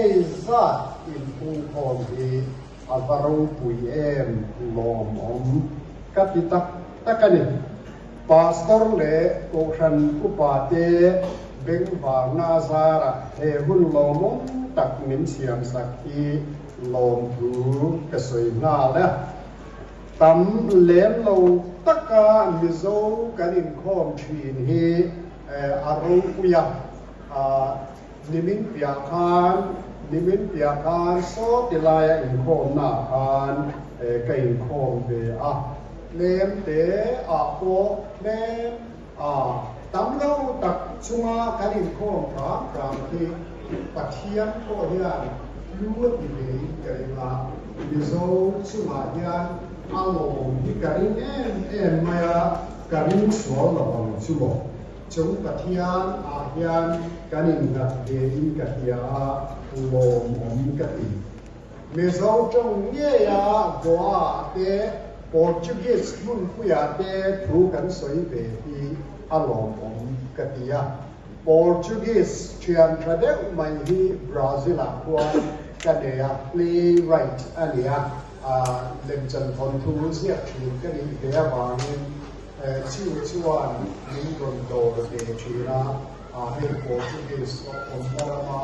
Hei zat inpungkhawm hi a va ropui em lawmawm ka ti tak tak a ni. Pastor leh Kohhran upa te bengvarna zarah he hun lawmawm tak min siamsak hi lawmthu ka sawi nghal a. Tam lem lo taka Mizo kan inkhawm thin hi a ropui a. Nimin piah khan, nimin piah khan saw ti laia inkhawmna ah khan ka inkhawm ve a, tlem te ah pawh tlem a tam lo tak chunga kan inkhawm hram hram khi Pathian pawh hian hlu a ti ve in ka ring a, Mizo chungah hian a lawm hi ka ring em em mai a, ka ring sual lo ang chu maw. Chung Pathian ah hian kan innghat ve in ka hria a, lawmawm ka ti. Mizo tawng ngei a Goa ah te, Portuguese hmunpui ah te thu kan sawi ve hi a lawmawm ka ti a. Portuguese thian tha deuh mai hi Brazil ah khuan ka nei a, playwright a ni a, lemchan thawnthu ziak thin ka nih ve avangin Chiu chuan min rawn dawr ve thin a, hei Portuguese awmna rama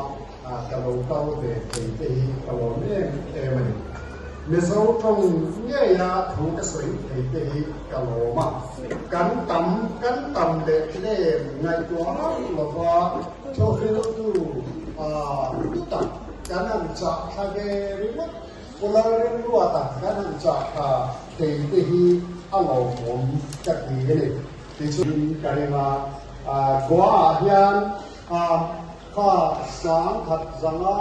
ka lo kal ve thei te hi ka lawm em em a ni. Mizo tawng ngeia thu ka sawi thei te hi ka lawm a, kan tam kan tam leh tlem ngaihtuah hauh lova thawhriltu lutak kan han chah thla ve ringawt. Pulal rilruata kan han chah kha thei te hi a lawmawm ka ti a ni. Tichuan ka ring a, Goa ah hian kha sangkhat zanga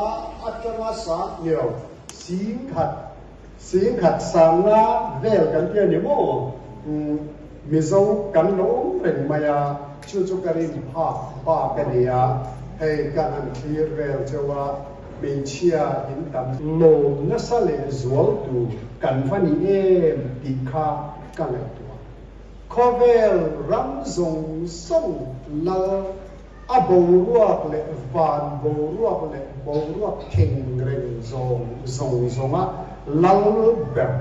atanga sang ni lo, singkhat, singkhat sanga vel kan ti a ni maw? Mizo kan lo awm reng mai a, chu chu ka rin phak bak a ni a, hei ka han thlir vel cheu a. Hmeichhia in tam lawm nasa leh zual tur kan va ni em tih kha ka ngaihtuah. Khawvel ram zawng zawng lal a boruak leh van boruak leh boruak thing reng zawng zawng zawnga lal ber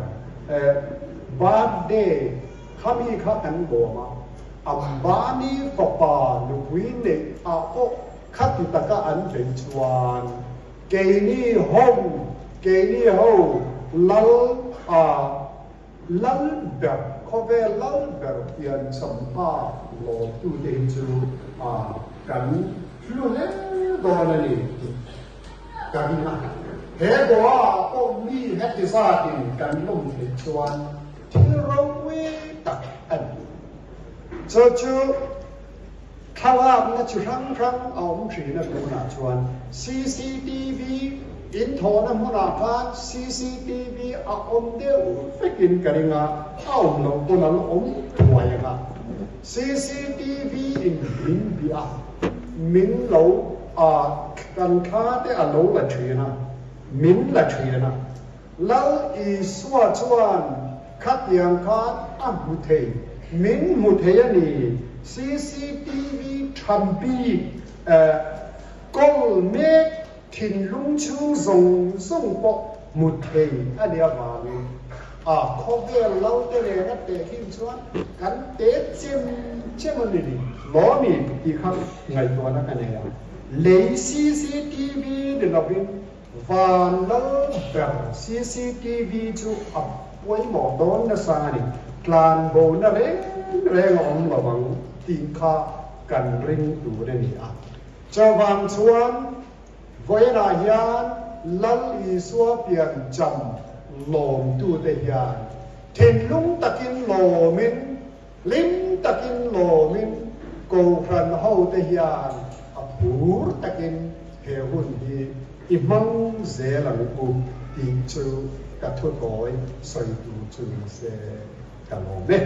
birthday khami kha kan lawm a, Ambani fapa nupui neih ah pawh Khati taka an beih chuan keini ho, keini ho lal a lal ber, khawvel lal ber pian champa lawmtute hi chu a kan hlu hle dawn a ni tih ka ring a. He Goa ah pawh mi heti zatin kan lawm theih chuan thil ropui tak a ni. Chu chu. Thlalakna chi hrang hrang a awm thin a tunah chuan cctv in thawhna hmunah khan cctv a awm deuh vekin ka ring a, a awm loh pawn an awm thuai ang a. Cctv in min bih a, min lo a kan thla te a lo la thin a, min la thin a. Lal Isua chuan khatiang khan a hmu thei, min hmu thei a ni. Cctv tha bik kawl mek thinlung chhung zawng zawng pawh hmu thei a nih avangin a khawvel lo te reng a teh khin chuan kan te chem chem a ni ni. Lawmi tih kha ngaihtuahna ka nei a, lei cctv ni lovin Van lal ber cctv chu a pawimawh dawn nasa a ni, tlan bo na reng reng a awm lo ang tih kha kan ring tur a ni a. Chuvang chuan vawiinah hian Lal Isua pian cham lawmtute hian thinlung takin lawmin, hlim takin lawmin Kohhran hote hian a phur takin he hun hi i hmang zel ang u tih chu ka thutawi sawi tur chu ni se ka lawm e.